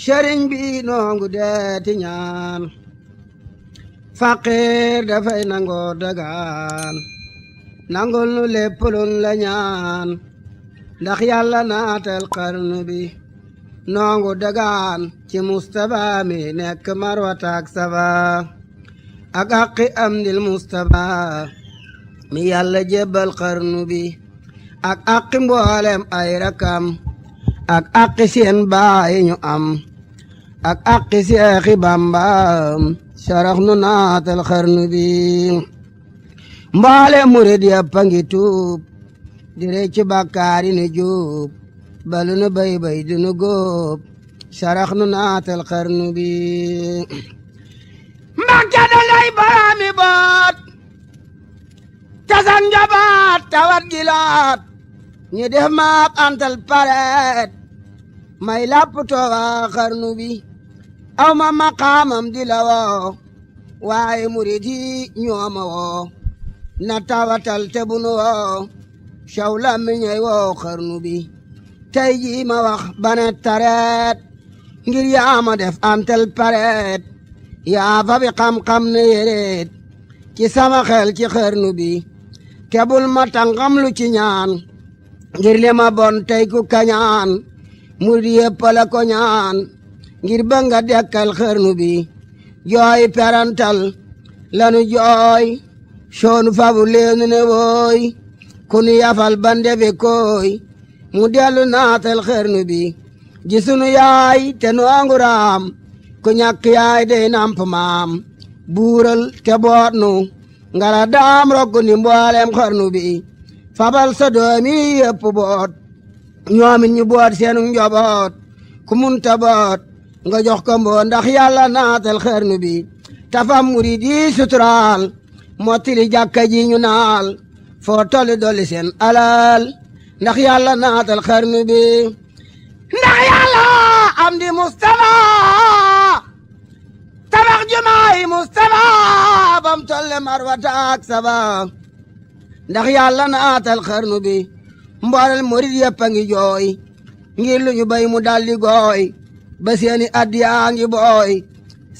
sëriñ bi noongu deeti ñaan faqiir dafay nangoo dagaan nangul nu lépp luñ la ñaan ndax yàlla naatal xarnu bi noongu dagaan ci Mustapha mi nekk Marwata ak Safa ak aqi amdil Mustapha mi yàlla jébbal xarnu bi ak aqi mboolem ay rakam ak aqi seen baay ñu am ak aqi Seexi Bamba sarax nu naatal xarnu bi mboolem murid yëpp a ngi tuub di recc bàkkaar yi nu juub balu nu bay bay du nu góob sarax nu naatal xarnu bi Mbàkke da ngay baraami boot tasan njabaat tawat gilaat ñu def maap antal pareet may lapp tooga xarnu bi aw ma maqaamam di la woo waaye murid yi ñooma woo na tawatal te bu nu woo caw la mi ñey woo xarnu bi tey jii ma wax bane tareet ngir yaa ma def antal pareet yaa fa bi xam-xam ne yéreet ci sama xel ci xarnu bi kebul ma tàngam lu ci ñaan ngir li ma bon tey ku kañaan murid yépp la ko ñaan ngir ba nga dekkal xarnu bi jooy perantal lanu jooy soonu fabu leenu ne wooy ku nu yafal ba ndefe kooy mu dellu naatal xarnu bi ji sunu yaay te nu anguraam ku ñàkk yaay dey namp maam buural te boot nu ngara daam rokku ni mboolem xarnu bi fabal sa doomi yëpp boot ñoomin ñu boot seenu njoboot ku munta boot nga jox ko mboo ndax yàlla naatal xarnu bi tafam murid yi suturaal mottili jàkka ji ñu naal foo tolli dolli seen alal ndax yàlla naatal xarnu bi ndax yàlla am di Mustafa tabax jumaay Mustafa bam tolle Marwata ak Safa ndax yàlla naatal xarnu bi mboolel murid yëpp a ngi jooy ngir lu ñu bay mu daldi gooy ba seeni addiyaa ngi booy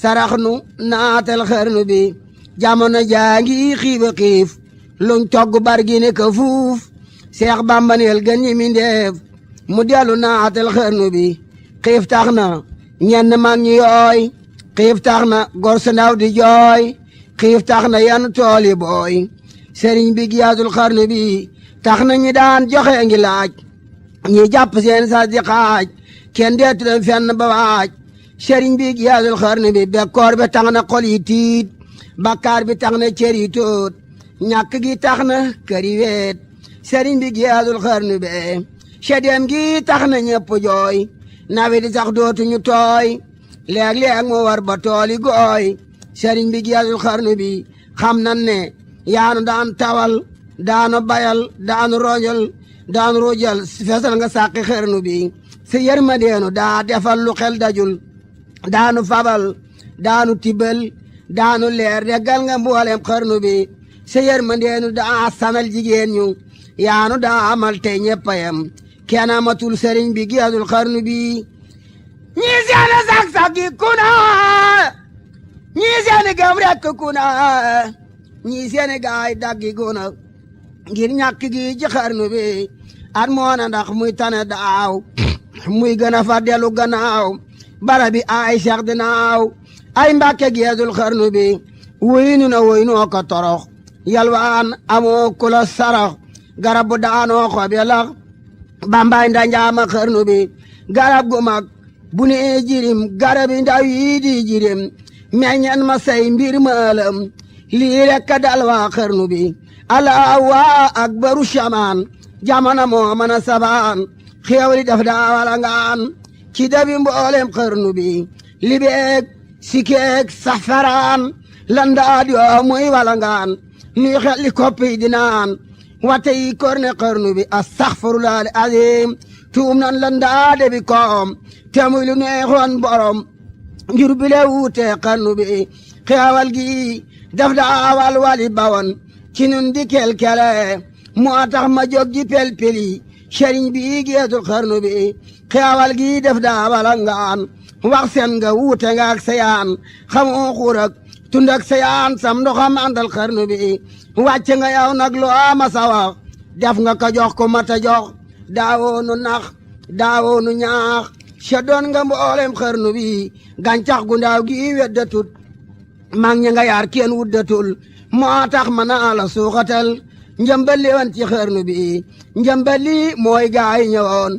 sarax nu naatal xarnu bi jamono jaa ngi xiiba xiif luñ togg bargi ne ka fuuf Seex Bamba neel gën ñi mi ndeef mu dellu naatal xarnu bi xiif tax na ñenn mag ñi yooy xiif tax na gor su ndaw di jooy xiif tax na yenn tool yi booy sëriñ bi giyaatul xarnu bi tax na ñi daan joxe ngi laaj ñi jàpp seen sas di xaaj kenn deetu leen fenn ba waaj sëriñ bi giyaatul xarnu bi bekkoor bi tax na xol yi tiit bakkaar bi tax na cër yi tóot ñàkk gi tax na kër yi weet sëriñ bi giyaatul xarnu bi sedeem gi tax na ñëpp jooy nawe di sax dootuñu tooy léeg-léeg mu war ba tooli gooy sëriñ bi giyaatul xarnu bi xam nan ne yaanu daan tawal daanu bayal daanu rojal daanu rojal fesal nga sàqi xarnu bi si yërmandeenu daa defal lu xel dajul daanu fabal daanu tibal daanu leer reggal nga mboolem xarnu bi si yërmandeenu daa sanal jigéen ñu yaanu daa amal tey ñeppayam kenn amatul sëriñ bi giyaatul xarnu bi ñii seeni sak-saki kuna ñii seeni gam rekk kuna ñii seeni gaay daggi kuna ngir ñàkk gi ci xarnu bi at moona ndax muy tane daaw muy gën a fa dellu gannaaw bara bi ay seex dinaaw ay mbàkke giyaatul xarnu bi wuyinu na wuy noo ko torox yalwaan amoo kula sarax garab bu daanoo xob ya lax bambaay ndanjaama xarnu bi garab gu mag bu ne jirim garab yi ndaw yi di jirim meññeen ma say mbir maalam lii rekk dal waa xarnu bi allahu akbaru shamaan jamana moo mën a sabaan xéewali daf daa walangaan ci dabi mboolem xarnu bi libeeg sikeeg safaraan landaad yoo muy walangaan nuy xelli koppi di naan wate yi korne xarnu bi astaxfirullah al azim tuum nan landaade bi koom te muy lu neexoon borom njur bile wuute xarnu bi xeewal gi daf daa wali bawoon ci nun di kelkele moo tax ma jóg ji pelpeli sëriñ bi geetul xarnu bi xeewal gi daf daa walangaan wax seen nga wuute nga ak sayaan xamoo xuur ak tund ak sayaan sam ndoxam àndal xarnu bi wàcce nga yow nag loo ma sa wax def nga ko jox ko mata jox daawoonu nax daawoonu ñaax sa doon nga mboolem xarnu bi gàncax gu ndaaw gi weddatut mag ña nga yaar kenn wuddatul moo tax ma naa la suuxatal njëmbali wan ci xarnu bi njëmbali mooy gaay ñëwoon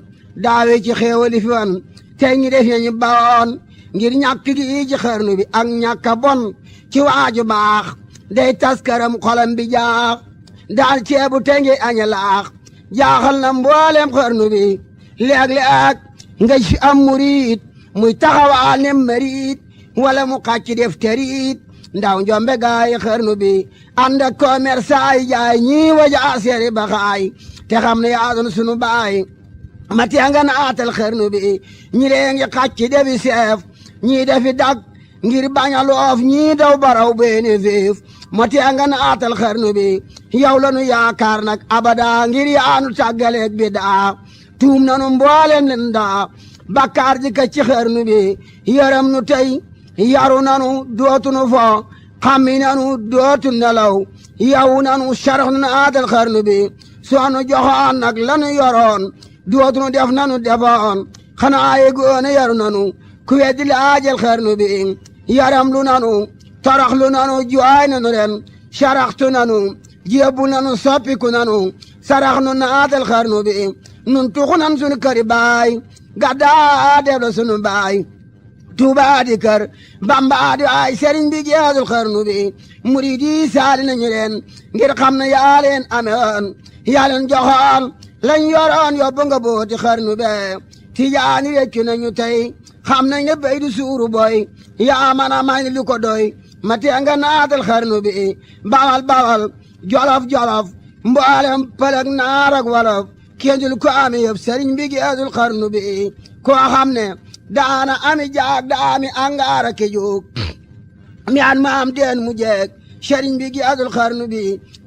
daawe ci xéewali fi wan tey ñi def ñu bawoon ngir ñàkk gi ci xarnu bi ak ñàkka bon ci waaju baax day taskaram xolam bi jaax daal ceebu tengi aña laax jaaxal na mboolem xarnu bi léeg-léeg nga ci am murit muy taxawaal ne marit wala mu xàcc def terit ndaw njombe gaay xarnu bi ànd ak commerçant yi jaay ñii waja seeri baxaay te xam ne yaa doon sunu baay ma tee nga naatal xarnu bi ñi lee ngi xàcc defi seef ñii defi dag ngir bañ a loof ñii daw baraw beeni fiif ma tee nga naatal xarnu bi yow la nu yaakaar nag abada ngir yaanu tàggaleeg bi daa tuum nanu mbooleen len daa bakkaar ji ka ci xarnu bi yërëm nu tey yaru nanu dootu nu fo xammi nanu dootu nelaw yaw nanu sarax nu naatal xarnu bi soo nu joxoon nag lanu yoroon dootu nu def nanu defoon xanaa yegoone yaru nanu ku weddi laajal xarnu bi yaram lu nanu torox lu nanu jooy nanu ren saraxtu nanu jébbu nanu soppiku nanu sarax nu naatal xarnu bi nun tuxu nan sunu këri baay gaddaa def la sunu baay Tuubaa di kër Bamba di waay sëriñ bi geesul xarnu bi murid yi saali nañu leen ngir xam ne yaa leen amewoon yaa leen joxoon lañ yoroon yóbbu nga booti xarnu be tijaani rekki nañu tey xam nañ ne bay du suuru boy yaa man a may lu ko doy ma tee nga naatal xarnu bi bawal bawal jolof jolof mboolem pëlëg naar ak wolof kenjul ko ami yëpp sëriñ bi geesul xarnu bi koo xam ne daana ami jaag daami angaara ke jóg mi an ma am deen mu jeeg sëriñ bi geesul xarnu bi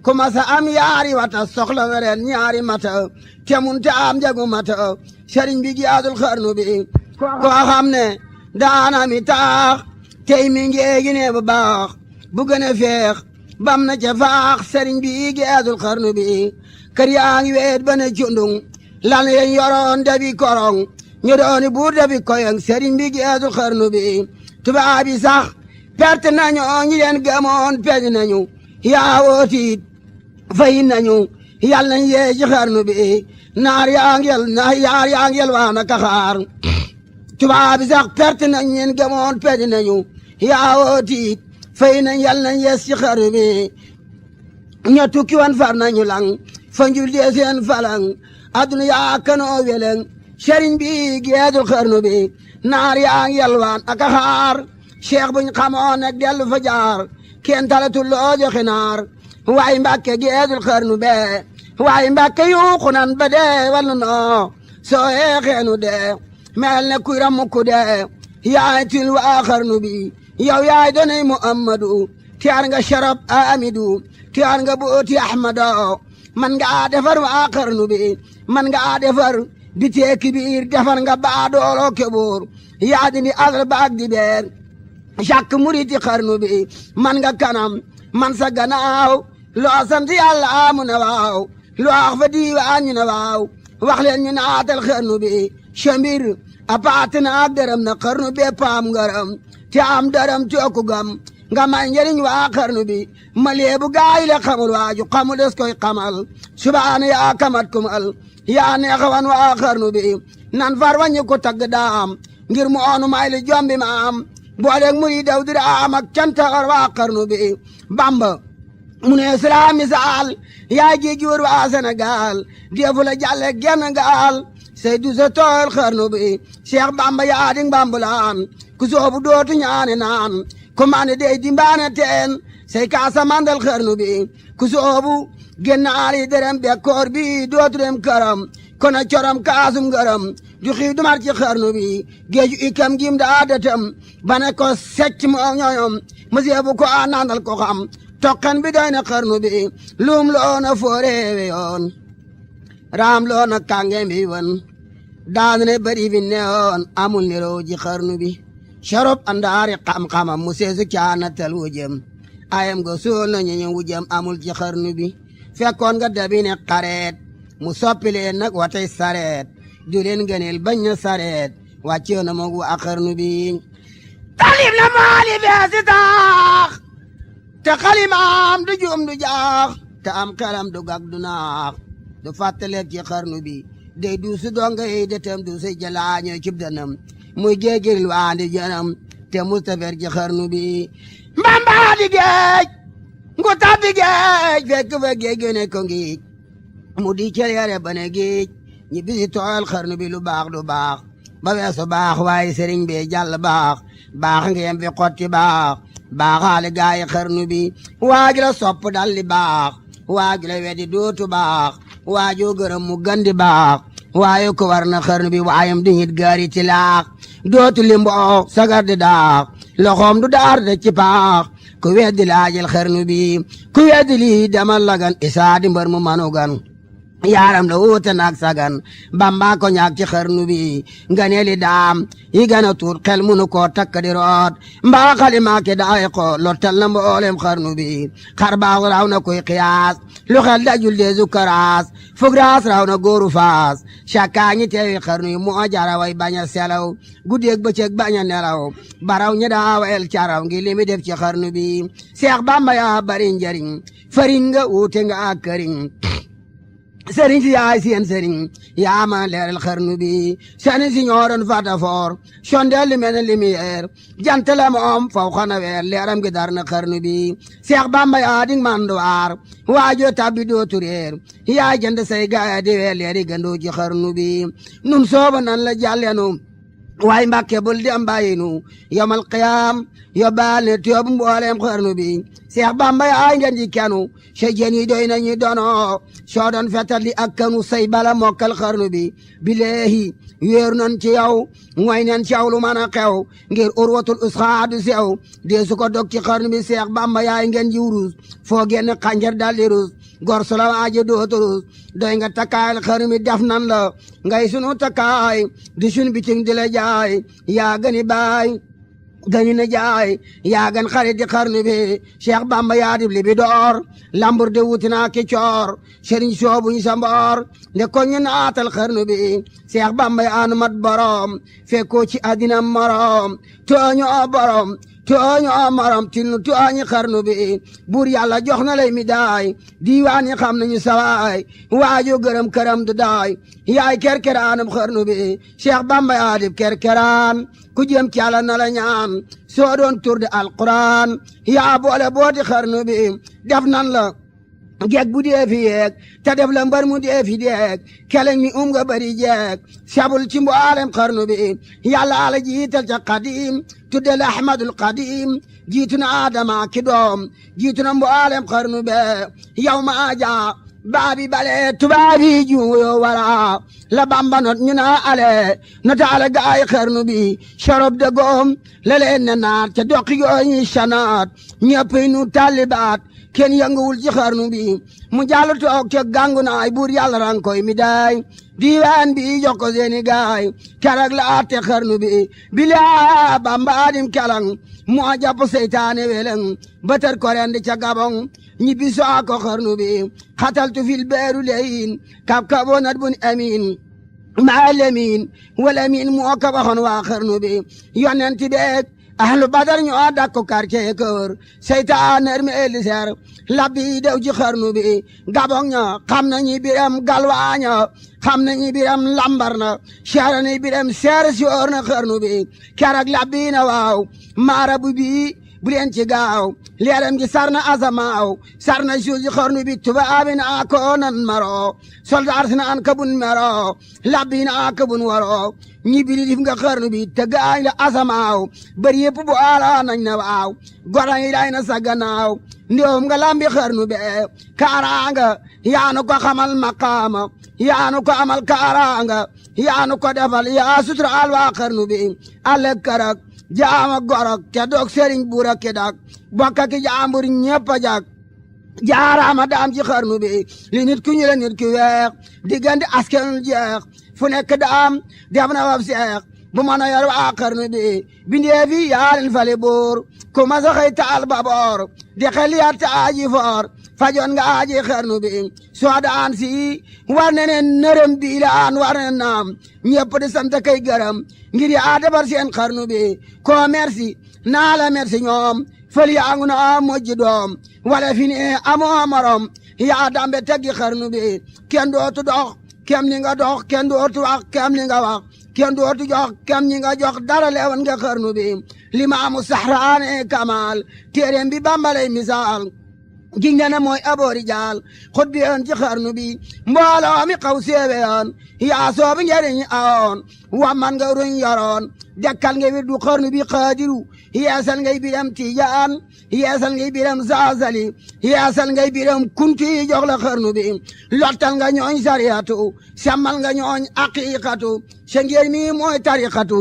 ku masa am yaari wata soxla weren ñaari mata te mun te am jagu mata sëriñ bi geesul xarnu bi koo xam ne daana mi taax tey mi ngeegi ne bu baax bu gën a feex bam na ca faax sëriñ bi geesul xarnu bi kër yaa ngi weet ba ne cundung lan yen yoroon dabi korong ñu dooni buur dabi koyong sëriñ bi geesul xarnu bi tubaab yi sax perte nañu ñi leen gëmoon peñ nañu yaa wootiit fay nañu yal nañ yee ci xarnu bi naar yaa ngi yel waa na kaxaar tubaab yi sax perte nañ leen gëmoon peñ nañu yaa wootiit fay nañ yal nañ yees ci xarnu bi ña tukki wan far nañu lang fa njul dee seen falang adduna yaa kanoo weleng sëriñ bi geesul xarnu bi naar yaa ngi yalwaan ak a xaar cheikh buñ xamoon ak dellu fa jaar kenn talatul loo joxe naar waay mbàkke geesul xarnu bee waay mbàkke yuuxu nan ba dee wallu noo soo yeexeenu dee mel ne kuy ramukku dee yaay til waa xarnu bi yow yaay donay muhammadu tiyaar nga sharab amidu tiyaar nga booti ahmado man nga defar waa xarnu bi man nga defar bi teeki biir defar nga baadooloo keboor yaa dindi asal baag di beer jàkk muriti xarnu bi man nga kanam man sa gannaaw loo sant yàlla amu ne waaw loo wax fa diiwaan ñu ne waaw wax leen ñu naatal xarnu bi chambir a paat na ak dërëm na xarnu bi paam ngaram te am dërëm cooku gam nga may njëriñ waa xarnu bi ma leebu gaay le xamul waaju xamul des koy xamal subaana yaa kamat kumal yaa neexawan waa xarnu bi nan far wañu ko tagg daam ngir mu oonu may li jombi maam booleeg muri daw dira am ak cantaxar waa xarnu bi bamba mu ne sira misaal yaa ji juur waa Sénégal defu la jàlle genn gaal say du sa tool xarnu bi Cheikh Bamba yaa ding bambulaan ku soobu dootu ñaane naan ku mane dey dimbaane teen say kaasa mandal xarnu bi ku soobu gennaali derem bekkoor bi dootu dem këram kono corom kaasum ngërëm du xii dumar ci xarnu bi géeju ikam gim daa datam bane ko secc moo ñoñom musibu ko a nandal ko xam tokkan bi doy na xarnu bi luum loona fooreewe yoon raam loona kànge mbi won daanu ne bari fi newoon amul niroo ji xarnu bi sharop andaari xam-xamam mu seesu caanatal wujëm ayam ga suul na ñu wujëm amul ci xarnu bi fekkoon nga dabi ne xareet mu soppi leen nag watay sareet du leen gëneel bañ na sareet wàccee na moog waa xarnu bi talib la maali beesi taax te xalimaam du juum du jaax te am xelam du gag du naax du fàttaleeg ci xarnu bi day duusu donga yi detem duusu jalaañoo cib danam muy jéegiril waandi janam te mustafer ci xarnu bi mbambaa di géej ngu tabbi géej fekk fa géej gene ko ngiij mu di cel yare bane géej ñi bisi tooyal xarnu bi lu baax du baax ba weesu baax waaye sëriñ bi jàll baax baax ngeen fi xotti baax baaxaale gaayi xarnu bi waaju la sopp dalli baax waaju la weddi dootu baax waajoo gërëm mu gandi baax waaye ko war na xarnu bi waayam di ñit gaari ti laax dootu limboo sagar di daax loxoom du daar de ci paax ku weddi laajil xarnu bi ku weddi lii demal lagan isaa di mbër mu manu gan yaaram la wuute naag sagan bamba ko ñaag ci xarnu bi nganeeli daam yi gën a tuut xel munu koo takk di root mbaa xali maake daay ko lottal na mboolem xarnu bi xar baax raw na koy xiyaas lu xel dajul deesu karaas fug raas raw na góoru faas cakkaa ñi teewi xarnu yi moo jara way bañ a selaw guddeeg bëccëg bañ a nelaw baraw ñi daawel caraw ngi limi def ci xarnu bi seex bamba yaa bari njariñ fariñ nga wuute nga ak këriñ sëriñ si yaay seen sëriñ yaa ma leeral xarnu bi sëriñ si ñooroon fata foor sondeel li mel ne lumière jant la moom faw xana weer leeram gi dar na xarnu bi seex bamba yaa di manduwaar waajoo tabbi dootu réer yaa jënd say gaaya di weer leeri gandoo ci xarnu bi nun sooba nan la jàllenu waaye mbàkke bul di am bàyyinu yomal qiyaam yóbbaal ne tiyoobu mbooleem xarnu bi seex bamba yaay ngeen ji kenu se jeen yi doy nañu dono soo doon fetal li ak kanu say bala mokkal xarnu bi bileehi wéeru nan ci yow mooy nen ci yow lu mën a xew ngir urwatul usxaadu sew dee su ko dog ci xarnu bi seex bamba yaay ngeen ji wurus foo génn xanjar daldi rus gor su la waaji dootu rus doy nga takkaayal xarnu bi def nan la ngay sunu takkaay di sun biting di la jaay yaa gëni baay gani na jaay yaa gan xarit di xarnu bi Cheikh Bamba yaa dib li bi door lambur de wuti naa ki coor sëriñ soobuñ sa mboor nde ko ñu naatal xarnu bi Cheikh Bamba yaa nu mat borom fekkoo ci àddina morom tooñu o borom tooñu o morom tilnu tooñi xarnu bi buur yàlla jox na lay mi daay diiwaan yi xam nañu sawaay waaju gërëm këram du daay yaay kerkeraanum xarnu bi Cheikh Bamba yaa dib kerkeraan ku jëm ci Yàlla na la ñaan soo doon tur de alquran yaa boole booti xarnu bi def nan la geeg bu dee fi yeeg te def la mbar mu dee fi deeg keleñ mi nga bari jeeg sabul ci mboolem xarnu bi yàlla ala jiital ca qadim tudde la ahmadul qadim jiitu na adama ki doom jiitu na mboolem xarnu be yow ma aja baabi bale tubaabi juuyo wara la bamba not ñu naa ale nota ale gaay xarnu bi sorob de goom la leen ne naat ca doqi gooñi sanaat ñëpp nu talibaat kenn yënguwul ci xarnu bi mu jàll toog ca gàngu naay buur yàlla rang koy mi daay diiwaan bi jox ko seeni gaay keroog la atte xarnu bi bilaa bamba adim kelang moo jàpp seytaane weleng bëtër ko rendi ca gabong ñibbi soo ko xarnu bi xataltu fil beeru leyin kab kaboo nat bun amin maa lemin wala min moo ko waxoon waa xarnu bi yonent beek ahlu badar ñoo dakko quartier kër seytaan ermi eliser labbi dew ci xarnu bi gabong ña xam nañu biram galwaaña xam nañu biram lambar na seera ni biram seere si oor na xarnu bi keroog labbi na waaw maara bu bii bu leen ci gaaw leeram gi sar na asamaaw sar na suuf si xarnu bi tubaabi na ko nan maro soldaar si na an kabun mero labbi na kabun waro ñibbi li dif nga xarnu bi te gaañ la asamaaw bari yëpp bu ala nañ na waaw goran yi day na sa gannaaw ndiwum nga lambi xarnu be kaaraanga yaanu ko xamal maqaama yaanu ko amal kaaraanga yaanu ko defal yaa suturaal waa xarnu bi ale karak jaama gorok te dog sëriñ buura ki dak bokka ki jaambur ñëpp a jak jaaraama daam ci xarnu bi li nit ku ñu la nit ki weex diggante askanul jeex fu nekk daam def na wab seex bu mën a yor waa xarnu bi bindee fi yaalin fali buur ku ma sa xëy taal baboor di xel yaat ta aji foor fajoon nga aji xarnu bi soo daan si war ne ne nërëm biilaan war ne naam ñëpp di sant kay gërëm ngir yaa defar seen xarnu bi ko merci naa la merci ñoom fël yaa ngu na mujj doom wala fi ne amoo morom yaa dambe teggi xarnu bi kenn dootu dox kem ni nga dox kenn dootu wax kem ni nga wax kenn dootu jox kem ñi nga jox dara leewan nga xarnu bi limaamu saxraane kamal téeréem bi bambalay misaal gi nga ne mooy aboori jaal xut bi yoon ci xarnu bi mbooloo mi xaw séewe yoon yaa soobi njëriñ awoon wamman nga ruñ yoroon dekkal nga wirdu xarnu bi xaadiru yeesal ngay biram tijaan yeesal ngay biram saasali yeesal ngay biram kunti jox la xarnu bi lottal nga ñooñ sariyatu semmal nga ñooñ aqiqatu sa ngeen mi mooy tariqatu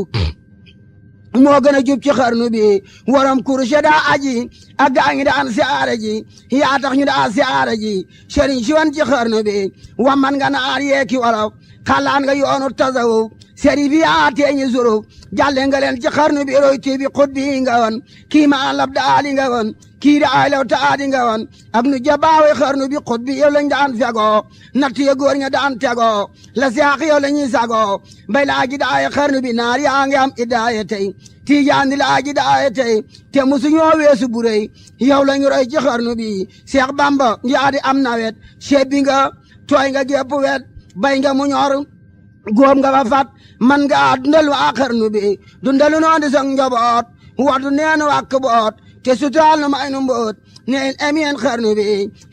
moo gën a jub ci xarnu bi waram kurushe daa aji ak gaa ngi daan siyaare ji yaa tax ñu daa siyaare ji sëriñ si wan ci xarnu bi wamman nga naar yeeki wolof xalaan nga yoonu tasawuf seri bi yaa teeñi suruf jàlle nga leen ci xarnu bi roy tibi xut bi nga wan kii ma lab daali nga wan kii da ay law taadi nga wan ak nu jabaawe xarnu bi xut bi yow lañ daan fegoo natt ya góor ña daan tegoo la siyaax yow la ñuy sagoo bay laaji daaye xarnu bi naar yaa ngi am idaaye tey tiijaan di laaji daaye tey te musu ñoo weesu bu rëy yow lañu roy ci xarnu bi Seex Bamba yaa di am nawet sebbi nga tooy nga gépp wet bay nga mu ñor góob nga ba fat man nga dundal waa xarnu bi dundalu noon di sang njaboot wadu neen wàkk boot te sutaal nu may nu mboot neel emeen xarnu bi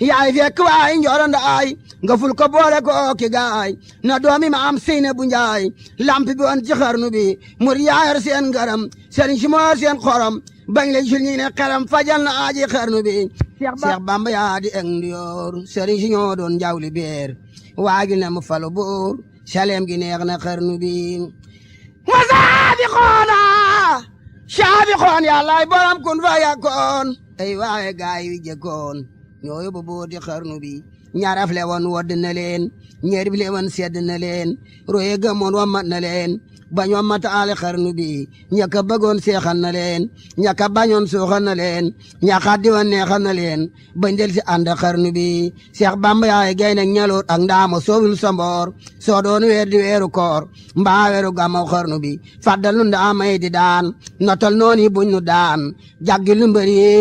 yaay fekk waay njorondaay nga ful ko boole ko ki gaay na doomi ma am seyne bu njaay lamp bi woon ci xarnu bi mur yaayar seen ngaram sëriñ si moor seen xorom bañ la jul ñi ne xaram fajal na aaji xarnu bi Seex Bamba yaa di eng ndiyoor sëriñ si ñoo doon njawli beer waagi na mu falu buur saleem gi neex na xarnu bi wa saabiqoon yàllaay borom kun fa yakkoon ay waaye gaay wi jëkkoon ñoo yóbbu booti xarnu bi ñaaraf le woon wodd na leen ñeer bi le woon sedd na leen roye gëmoon wammat na leen bañ wammat aale xarnu bi ñaka bëggoon seexal na leen ñaka bañoon suuxal na leen ñaka diwan neexal na leen bañ del si ànd xarnu bi Seex Bamba yaay gay nag ñaloot ak ndaama soowul sa mboor soo doon weer di weeru koor mbaa weeru gàmmaw xarnu bi faddal nu ndaamay di daan notal nooni buñ nu daan jaggil nu mbër yi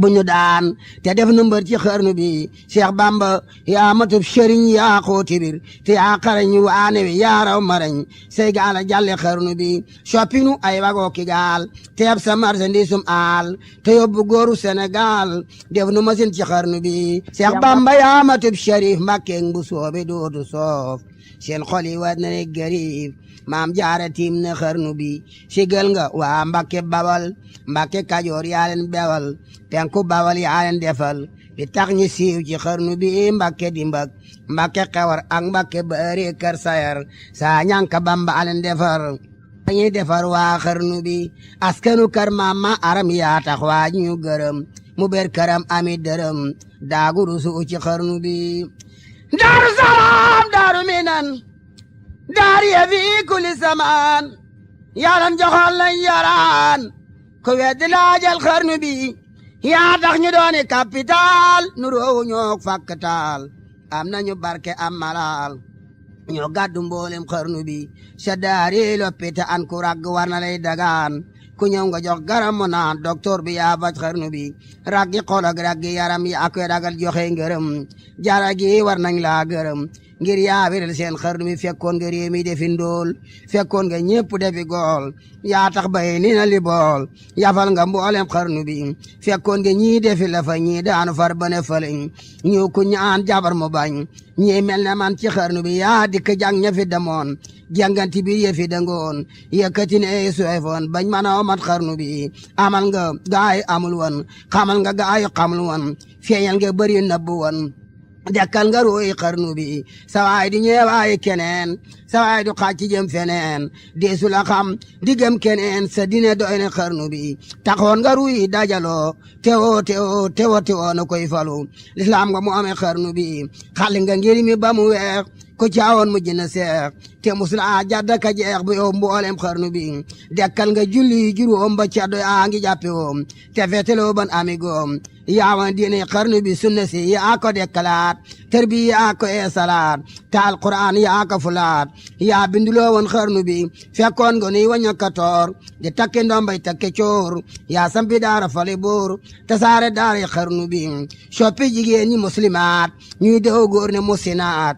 bu ñu daan te def nu mbër ci xarnu bi Seex Bamba yaa matub sëriñ yaa xooti bir te yaa xarañ waane wi yaa raw marañ say gaala jàlle xarnu bi soppinu ay wagoo ki gaal teeb sa marchandisum aal te yóbbu góoru Sénégal def nu masin ci xarnu bi Seex Bamba yaa matub sharif mbàkkeeg bu soobe dootu soof seen xol yi war na ne gariif maam jaara tiim na xarnu bi sigal nga waa Mbàkke Bawal Mbàkke Kajoor yaa leen bewal penku Bawal yaa leen defal bi tax ñi siiw ci xarnu bi Mbàkke Dimbak Mbàkke Xewar ak Mbàkke Bari Kër Sayar saa ñanka Bamba a leen defar dañuy defar waa xarnu bi askanu kër maam ma aram yaa tax waa ñu gërëm mu ber këram ami dërëm daagu rusu ci xarnu bi Daaru Salaam Daaru Minan daar ya fi kulli samaan yàllan joxoon lañ yaraan ko weddi laajal xarnu bi yaa tax ñu dooni capital nu roowu ñoo fakkatal am nañu barke am malal ñoo gàddu mboolem xarnu bi sa daari loppite an ku ragg war na lay dagaan ku ñëw nga jox garam mu naan docteur bi yaa faj xarnu bi raggi xol ak raggi yaram yi ak ragal joxe ngërëm jara gi war nañ laa gërëm ngir yaa wéral seen xarnu bi fekkoon nga réew mi defi ndóol fekkoon nga ñépp defi gool yaa tax bay ni na li bool yafal nga mboolem xarnu bi fekkoon nga ñii defi la fa ñii daanu far bane faleñ ñëw ku ñaan jabar mu bañ ñii mel ne man ci xarnu bi yaa dikk jàng ña fi demoon jànganti bi yëfi dangoon yëkkati ne suefoon bañ mën a omat xarnu bi amal nga gaay amul woon xamal nga gaay xamul woon feeñal nga bëri nëbb woon dekkal nga ruuy xarnu bi sa waay di ñeewaayi keneen sawaay du xaaj ci jëm feneen deesu la xam diggam keneen sa dine doy na xarnu bi taxoon nga ruy dajaloo teewoo na koy falu lislaam nga mu amee xarnu bi xali nga ngir mi ba mu weex ko caawoon mujj na seex te musula jadda ka jeex bu yow mboolem xarnu bi dekkal nga julli juróom ba caddo yaa ngi jàppe woom te feeteloo ban amigoom yaawan diine xarnu bi sunna si yaa ko dekkalaat tërbi yaa ko eesalaat te alquran yaa ko fulaat yaa binduloo woon xarnu bi fekkoon nga nuy waña katoor di takke ndombay takke coor yaa sampi daara fale boor te saare daara xarnu bi soppi jigéen ñi muslimaat ñuy dew góor ne musinaat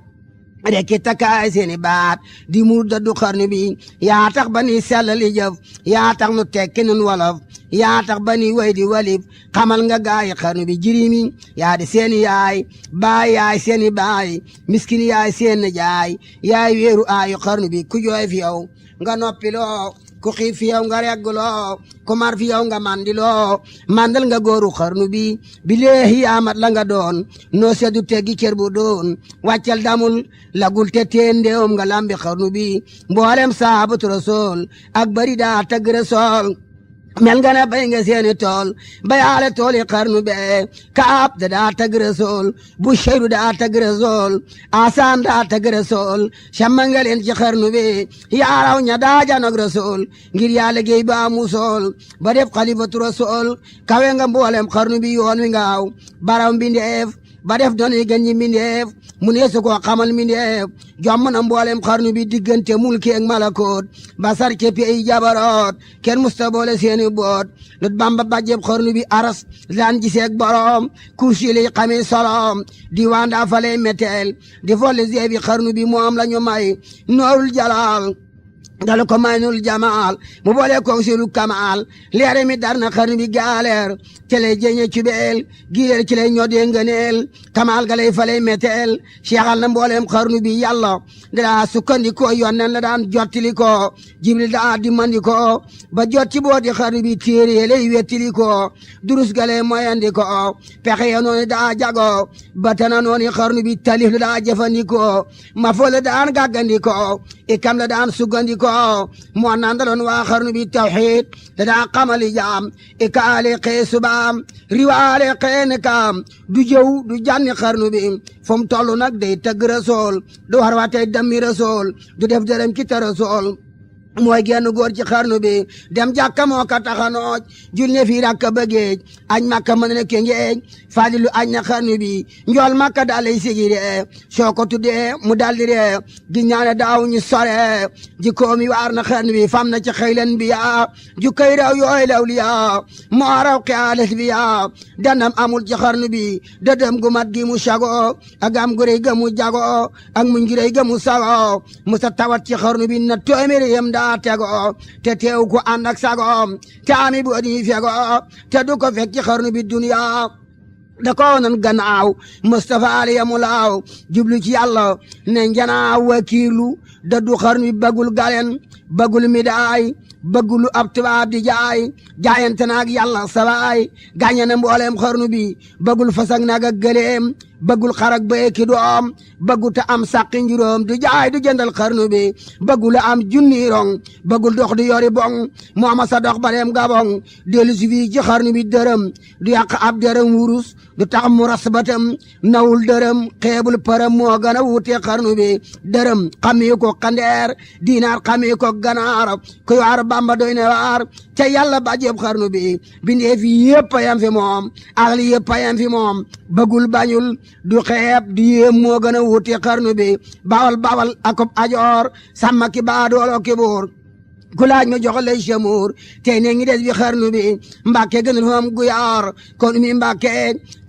rekki takkaay seeni baat di mur daddu xarnu bi yaa tax ba ni sellali jëf yaa tax nu tekki nun wolof yaa tax ba ni way di walif xamal nga gaayi xarnu bi jirimi yaa di seeni yaay baay yaay seeni baay miskin yaay seen jaay yaay weeru aayu xarnu bi ku jooy fi yow nga noppiloo ku xiif fi yow nga regguloo ku mar fi yow nga mandiloo mandal nga góoru xarnu bi bileehi yaamat la nga doon noo seddu teggi cër bu doon wàccal damul lagul te teen ndeewum nga lambi xarnu bi mboolem saabatu rasool ak bari daa tagg rasool mel nga ne bay nga seeni tool bayaale tooli xarnu be kaab da daa tagg rasool bu sheyru daa tagg rasool asaan daa tagg rasool camma nga leen ci xarnu be yaaraw ña daa janog rasool ngir yaa liggéey ba musool ba def xalifatu rasool kawe nga mboolem xarnu bi yoon wi ngaaw baraw mbindeef ba def doon yi gën ñi mbindeef mu neesu koo xamal mbindeef jomm na mboolem xarnu bi diggante mulki ak malakoot ba sar ci pey jabaroot kenn musta boole seeni boot lut bamba bàjjeb xarnu bi aras daan giseeg borom kursi li xamee solom diwaan daa faley meteel di folle zeebi xarnu bi moom la ñu may noorul jalal dalu ko maynul jamaal mu boole ko silu kamaal leere mi dar na xarnu bi gaaleer ci lay jeñe cubeel gileer ci lay ñodee ngëneel kamaal ga lay faley meteel seexal na mbooleem xarnu bi yàlla daa sukkandikoo yonnen la daan jottili ko jibril daa dimandi ko ba jot ci booti xarnu bi téere lay wettili ko durus ga lay moyandi ko pexe ya noonu daa jago ba tana noonu xarnu bi talif la daa jëfandikoo ma fo la daan gàggandiko ikam la daan suggandiko moo nandaloon waa xarnu bi tawxiid da daa xamali jaam ikaale xee subaam riwaale xee nekaam du jëw du jànni xarnu bi fu mu toll nag day tëgg rasool du war waatey dammi rasool du def dërëm ki ta rasool mooy genn góor ci xarnu bi dem jàkka moo ka taxanooj jul ne fii rakka bëggeej añ makka mën na kengeej fadilu añ na xarnu bi njool makka dalay sigire soo ko tuddee mu daldi ree gi ñaane daaw ñu sore ji koomi waar na xarnu bi fam na ci xëylen bi yaa ju këy raw yooy law li yaa moo raw xiyaalet bi yaa danam amul ci xarnu bi dëdëm gu mat gi mu sago ak am gu rëy ga mu jago ak muñ gi rëy ga mu sago mu sa tawat ci xarnu bi na téeméeri yem daa tego te teew ko ànd ak sagoom te ami bu di fego te du ko fekk ci xarnu bi duniya da ko nan gannaaw Mustafa ali yamulaaw jublu ci yàlla ne njanaaw wakiilu da du xarnu bi bagul galen bagul midaay bëggulu ab tubaab di jaayante naag yàlla sawaay gàññe na mbooleem xarnu bi bëggul fasag naag ak gëleem bëggul xarak beeki doom bëggu ta am sàqi njuróom du jaay du jëndal xarnu bi bëggul am junni rong bëggul dox di yori bong mooma sa dox bareem gabong dellu si fii ci xarnu bi dërëm du yàq ab dërëm wurus du tax mu rasbatam nawul dërëm xeebul përëm moo gën a wuute xarnu bi dërëm xamee ko xandeer diinaar xamee ko ganaar kuy waar bamba doy ne waar ca yàlla bàjjeeb xarnu bi bindee fi yëpp a yam fi moom alal yëpp a yam fi moom bëggul bañul du xeeb du yéem moo gën a wuute xarnu bi bawal bawal akob ajoor sàmma ki baadoolo ki buur ku laaj ma jox lay chamour tey ne ngi des bi xarnu bi mbàkke gënal fa am guyaar kon mi mbàkke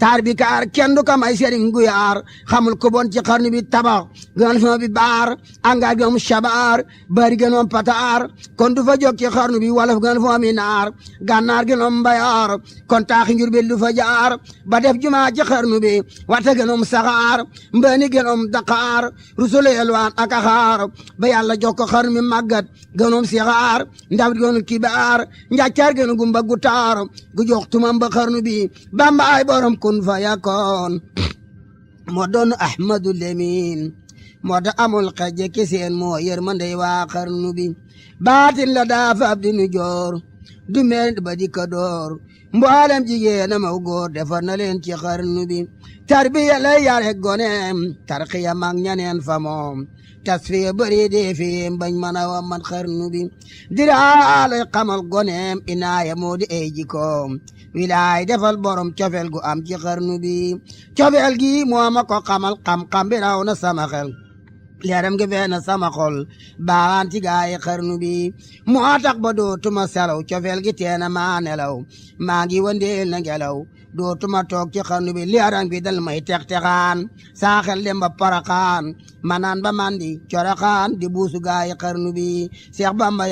taar bi kaar kenn du ko may sëriñ guyaar xamul ko bon ci xarnu bi tabax gënal fa bi baar angaar gënam shabaar bari gënam pataar kon du fa jóg ci xarnu bi wolof gënal fa mi naar gànnaar gënam mbayaar kon taaxi Njurbel du fa jaar ba def jumaa ci xarnu bi wata gënam saxaar mbëni gënam daqaar rusule yelwaan ak axaar ba yàlla jox ko xarnu bi màggat gënam sixaar ndawit gënal kibaar njàccaar gënu gumba gu taar gu jox tumam ba xarnu bi bamba ay borom kun fa yakoon moo doon ahmadu lemin moo tax amul xejje ki seen moo yërmandey waa xarnu bi baatin la daa fab di nu joor du meen ba di ka door mboolem jigéenam ak góor defar na leen ci xarnu bi tarbiya lay yare goneem tarxiya mag ñaneen fa moom tasfiya bëri dee fi bañ mën a wa man xarnu bi diraa lay xamal goneem inaaya moo di ay jikoom wilaay defal borom cofeel gu am ci xarnu bi cofeel gi moo ma ko xamal xam-xam bi raw na sama xel leeram gi fee na sama xol baawaan ci gaayi xarnu bi moo tax ba dootuma selaw cofeel gi teena maa nelaw maa ngi wandeel na ngelaw dootuma toog ci xarnu bi leeram bi dal may tex-texaan saa xel dem ba paraxaan manaan ba mandi coraxaan di buusu gaayi xarnu bi Seex Bamba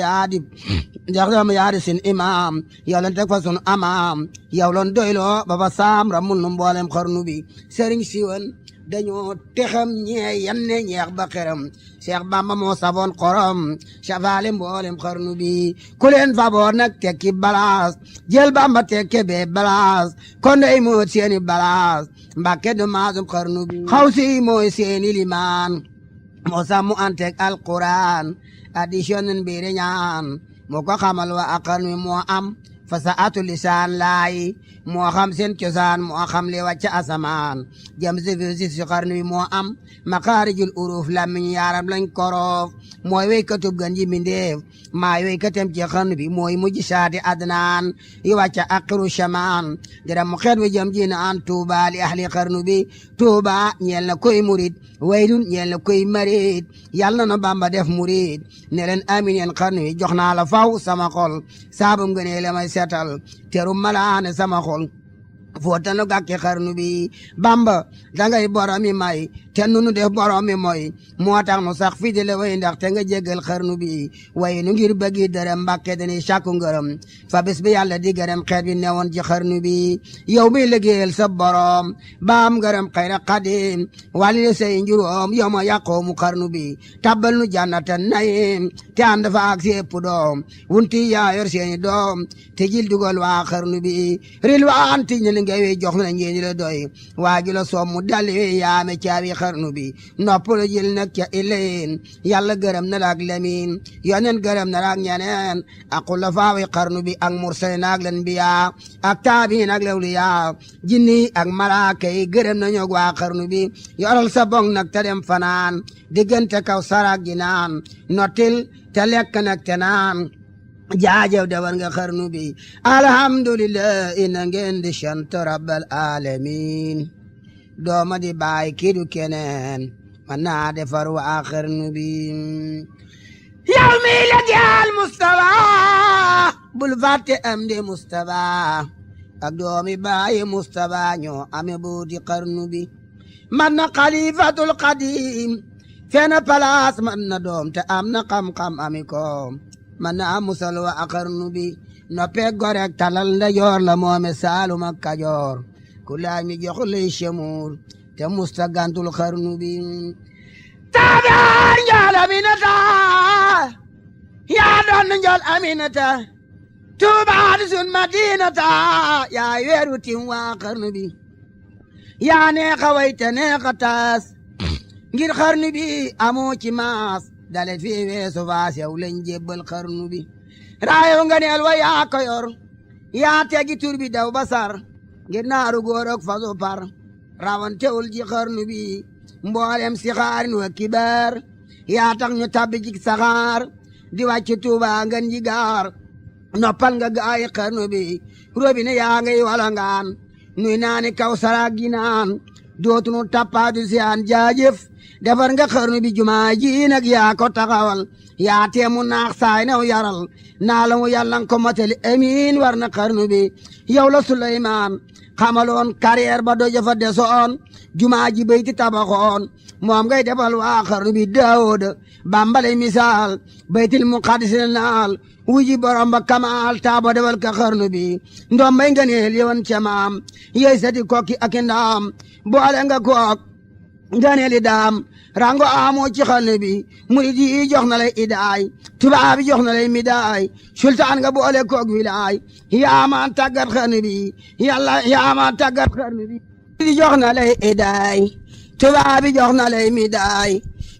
yaa di sin imaam yow lan teg fa sunu amaam yow lan doyloo ba fa saam ramul nu mboolem xarnu bi sëriñ siwan dañoo texam ñee yanne ñeex ba xeram Seex Bamba moo safoon xorom safaale mboolem xarnu bi ku leen faboor nag tekki balaas jël Bamba tekke bee balaas kon day moo seeni balaas Mbàkke du maasum xarnu bi xaw si mooy seeni limaan moo sàmmu antek alquran addition mbiri ñaan moo ko xamal wa ak xarnu bi moo am fasaatu lisaan laay moo xam seen cosaan moo xam li wàcc asamaan jëm si xarnu bi moo am makaarijul uruf lamiñ yaaram lañ koroof mooy weykatub gan ji mindeef maay weykatem ci xarnu bi mooy mujj saati adnaan yi wàcc aqiru shamaan dara mu xeet wi jëm ji naan tuuba li ahli xarnu bi tuuba ñeel na koy murid waylun ñeel na koy marid yàlla na Bamba def murid ne leen amin yeen xarnu bi jox naa la faw sama xol saabum gënee la may setal teru malaane sama xol footanu gàkki xarnu bi Bamba dangay boromi may te nunu def boromi moy moo tax nu sax fii di la way ndax te nga jéggal xarnu bi way nu ngir bëggi dërëm Mbàkke dañuy sàkku ngërëm fa bis bi yàlla di gërëm xeet bi newoon ci xarnu bi yow mi liggéeyal sa borom baam ngërëm xayra xadim wàlli le say njuróom yow ma yàqoo mu xarnu bi tabbal nu jannatan nayim te ànd fa ak sépp doom wunti yaa yor seeni doom te jil dugal waa xarnu bi ril waan tiñ ne ngay jox na ñeeni la doy waaju la soom mu dalli yaame caabi xarnu bi noppalu jël nag ca ileen yàlla gërëm na la ak lemin yoneen gërëm na la ak ñeneen ak xulafaawi xarnu bi ak mursalin ak lanbiya ak taabiin ak lawliya jinni ak malaaka yi gërëm na ñoog waa xarnu bi yoral sa bong nag te dem fanaan diggante kaw sarak gi naan nottil te lekk nag te naan jaajëw dawar nga xarnu bi alhamdulillah ina ngeen di sant rabbal alamin dooma di baay kidu keneen man naa defar waa xarnu bi yow mi la jaal Mustafa bul fàtte am di Mustafa ak doomi baay Mustafa ñoo ame buuti xarnu bi man na xalifatul xadim fena palaas man na doom te am na xam-xam ami koom man na musal wa ak xarnu bi noppee gorek talal nda joor la moome Saalum ak Kajoor ku laaj mi jox lay chemuur te musta gantul xarnu bi taabaar njool Aminata yaa doon njool Aminata Tuubaa di sun Madinata yaa weeru tim waa xarnu bi yaa neexa way te neexa taas ngir xarnu bi amoo ci maas dale fi weesu faas yow lañ jébbal xarnu bi raayo nga neel wa yaa ko yor yaa tegi tur bi daw basar ngir naaru góor ak fasu par rawantewul ci xarnu bi mboolem si xaarin wa kibaar yaa tax ñu tabbi ci saxaar di wàcc Tuuba ngan ji gaar noppal nga gaayi xarnu bi robine yaa ngay walangaan nuy naani kaw sarak gi naan dootunu tappaadu siyaan jaajëf defar nga xarnu bi jumaa ji nag yaa ko taxawal yaa teemu naax saay new yaral naa la mu yàlla ko motali amiin war na xarnu bi yow la Suleymaan xamaloon carrière ba doja fa desoon jumaa ji bayti tabaxoon moom ngay defal waa xarnu bi Daawuda bambale misaal baytil muqaddis naal wuji borom ba kamaal taaba defal ka xarnu bi ndoom bay nga neel yoon ca maam yey sati kokki ak ndaam boole nga kook nga neeli daam rango amoo ci xarnu bi murid yi jox na lay idaay tubaab bi jox na lay midaay sultaan nga boole kook wilaay yaamaan tàggat xarnu bi yàlla yaamaan tàggat xarnu bi di jox na lay idaay tubaab bi jox na lay midaay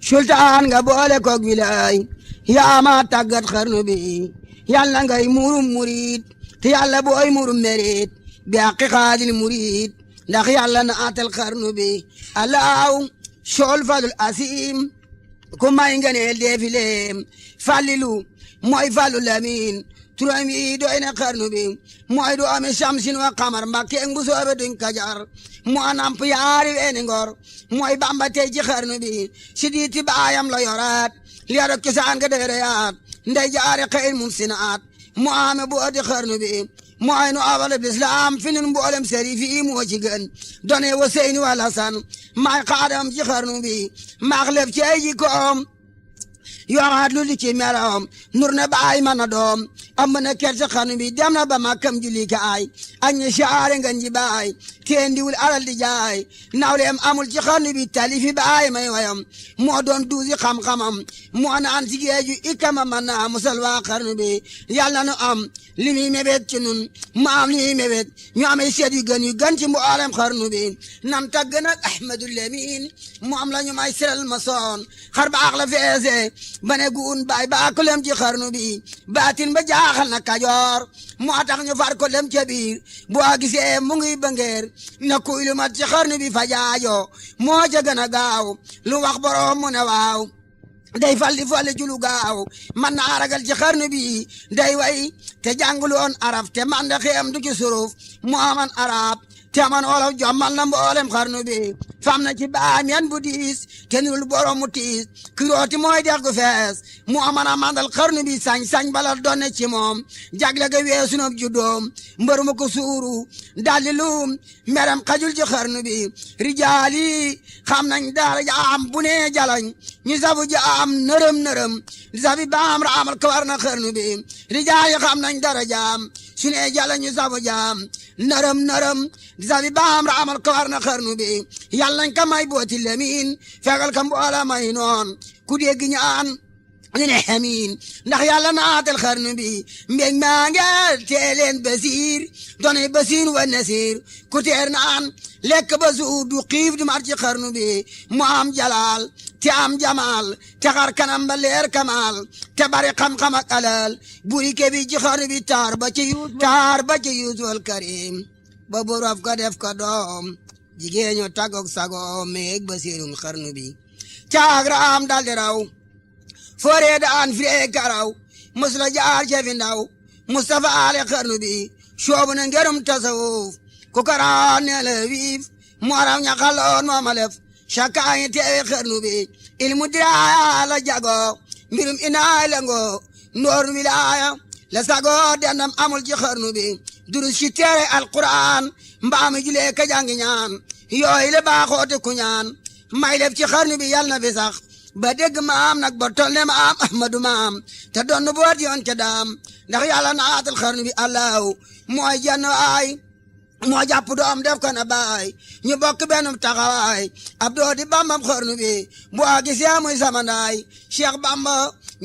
sultaan nga boole koog wilaay yaa ma tàggat xarnu bi yàlla ngay murum murid te yàlla booy murum merit bi àqi xaadil murid ndax yàlla na atal xarnu bi alaaw sool falul asim ku may ngeneel deefileem fallilu mooy fallu lamin turam yi doy na xarnu bi mooy du ame samsin wa xamar mbakke bu soobe duñ kajar moo namp yaari weeni ngor mooy bamba tey ci xarnu bi si diiti baayam la yoraat liya dok cosaan nga deereyaat ndey jaare xeyr mun sinaat moo ame booti xarnu bi mooy nu awalab lislaam fi nun mboolem sëriif yi moo ci gën done wa seyni wal hasan maay xaadam ci xarnu bi maax lef ci ay jikkoom yoraat lu di ci meloom nur na baay man a doom am na kersa xarnu bi dem na ba makkam julli kaay ak ñi saare nga nji baay teen diwul alal di jaay nawleem amul ci xarnu bi talifi baay may wayam moo doon duusi xam-xamam moo naan si géeju ikama man naa musal waa xarnu bi yàlla nu am li muy mébét ci nun mu am li muy mébét ñu amee seet yu gën ci mboolem xarnu bi nan tagg nag ahmadul lamin mu am la ñu may siral ma soon xar baax la feese ba ne guun baay baa ko lem ci xarnu bi baatin ba jaaxal na kajoor moo tax ñu far ko lem ca biir boo gisee mu ngi bangeer na kuy lu mat ci xarnu bi fa jaajo moo ca gën a gaaw lu wax boroom mu ne waaw day falli falli julu gaaw man naa ragal ci xarnu bi day way te jànguloon araf te man da xeem du ci suruf moo man arab te man wolof jommal na mboolem xarnu bi fam na ci baam yan bu diis te nirul borom mu tiis ki rooti mooy dex gu fees mu aman a mandal xarnu bi sañ-sañ bala doon ci moom jagle ga weesu na juddoom mbër mu ko suuru daldi luum meram xajul ci xarnu bi rijaali xam nañ dara jaam bu ne jalañ ñu sabu jaam nërëm nërëm sabi baam raamal kawar na xarnu bi rijaali xam nañ dara jaam su ne jalañ ñu sabu jaam nërëm nërëm sabi baam raamal kawar na xarnu bi yàlla nañ ka may booti lemin fegal ka mboola may noon ku dégg ñaan ñu ne xamiin ndax yàlla naatal xarnu bi mbég maa nge teeleen basiir doone basiir wa nasiir ku teer naan lekk ba suur du xiif du mar ci xarnu bi mu am jalaal te am jamaal te xar kanam ba leer kamaal te bari xam-xam ak alal buri ke bi ci xarnu bi taar ba ci yuusul karim ba borof ko def ko doom jigéen ñu tàggoog sagoom meeg basiirun xarnu bi caagraam daldi raw fooree daan firee karaw musla jaar cefi ndaw Mustafa ale xarnu bi soobu na ngerum tasawuf ku karaan ne la wiif mooram ña xaloon mooma lef cakaañi teewe xarnu bi ilmu diraaya la jago mbirum inaay la ngo noor wilaaya la sago dendam amul ci xarnu bi durus ci teere alquran mbaami julee ka jangi ñaan yooyu la baaxoote ku ñaan may lef ci xarnu bi yal na fi sax ba dégg maam nag ba tol ne maam ahmadu maam te doon boot yoon ca daam ndax yàlla naatal xarnu bi allahu mooy jann waay moo jàpp doom def ko na baay ñu bokk benn taxawaay ab doo di bambam xarnu bi bu a gisee muy samandaay cheikh bamba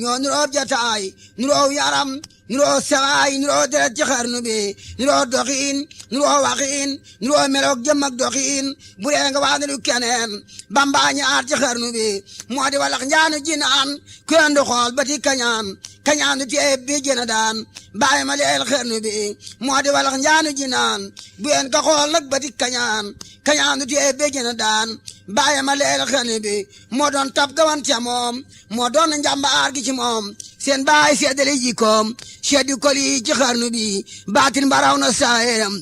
ñoo nuroo jataay nuroo yaram nuroo sawaay nuroo deret ci xarnu bi nuroo doxiin nuroo waxiin nuroo meloog jëm ak doxiin bu dee nga wax ne du keneen bamba ñaar ci xarnu bi moo di walax njaanu jinaan ku yendu xool ba ti kañaan du tee bi jëna daan bàyyi ma leel xarnu bi moo di walax njaanu jinaan bu yen ka xool nag ba ti kañaan du tee bi jëna daan bàyyi ma leel xarnu bi moo doon tab gawan ca moom moo doon njàmbaar gi ci moom seen baay seddale jikoom seddi kol yi ci xarnu bi baatin baraw na saayeram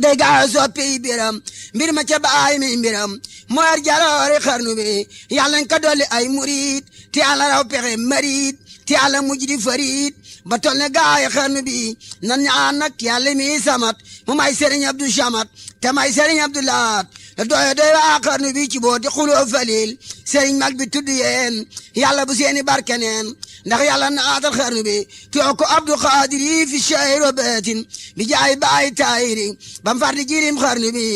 day gaaw soppi biram mbir ma ca baay mi mbiram mooy jaloore xarnu bi yàlla nañ ko dolli ay murid te yàlla raw pexe marid te yàlla mujj di farid ba tol ne gaay xarnu bi nan ñaan nag yàlla mi samat mu may Serigne Abdou Samat te may Serigne Abdou Lahat te doy waa xarnu bi ci booti xuloo falil Serigne mag bi tudd yeen yàlla bu seeni barke neen ndax yàlla naatal xarnu bi too ko Abdou Khadir yi fi shayro beetin bi jaay baay taayiri bam far di jirim xarnu bi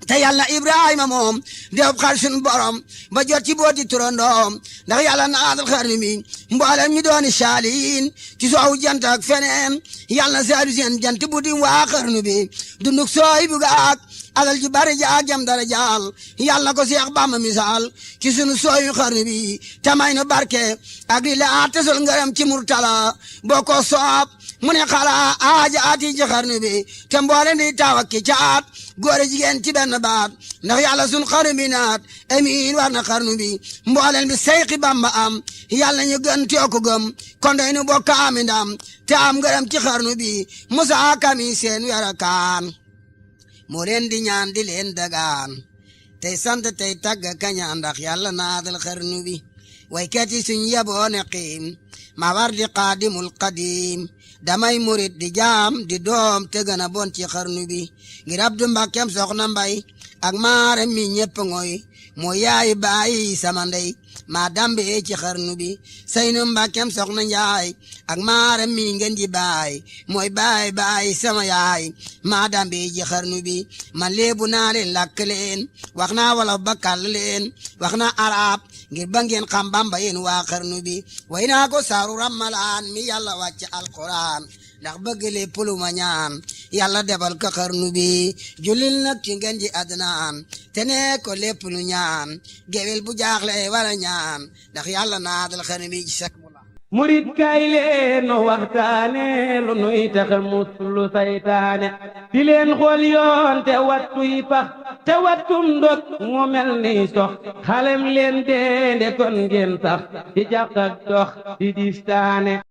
te yàlla Ibrahima moom dew xar sun borom ba jot ci booti turandoom ndax yàlla naatal xarnu bi mboolem ñu dooni saaliin ci soowu jant ak feneen yàlla na saadu seen jant bu di waa xarnu bi dunduk sooy bu gaak alal ji bari ja jam dara jaal yàlla na ko Seex Bamba misaal ci sunu sooyu xarnu bi tamay nu barke ak li la tesul ngërëm ci murtala boo ko soob mu ne xala aaja ati ci xarnu bi te mboole di taw ak ki caat góor jigéen ci benn baat ndax yàlla sun xarnu bi naat amiin war na xarnu bi mbooleen bi Seyxi Bamba am yàlla ñu gën tee ko gëm kon day nu bokk am ndam te am ngërëm ci xarnu bi Musaa Kami seen werakaan moo leen di ñaan di leen dagaan tey sant tey tagg kañaan ndax yàlla naatal xarnu bi waykat yi suñ yeboone xiim ma war di qaadimul qadim damay murit di jaam di doom te gën a bon ci xarnu bi ngir Abdu Mbàkkeem soxna Mbay ak maaram mi ñëpp ngoy moo yaay bàyyi sama ndey maa dambe ci xarnu bi Saynu Mbàkkeem soxna Njaay ak maaram mi ngeen ji baay mooy baay sama yaay maa dambe ci xarnu bi man léebu naa leen làkk leen wax naa wolof ba kàll leen wax naa arab ngir ba ngeen xam Bamba yéen waa xarnu bi way naa ko saaru Ramalaan mi yàlla wàcc alquran ndax bëgg lépp lu ma ñaan yàlla defal ko xarnu bi julil nag ci ngeen ji adnaan te ne ko lépp lu ñaan gewel bu jaaxle wala ñaan ndax yàlla naatal xarnu bi ci sak murit kay leen no waxtaane lu nuy taxa muslu saytaane di leen xool yoon te wattuy pax te wattum ndot mu mel ni sox xalem leen deende kon ngeen sax di jàq ak dox di distaane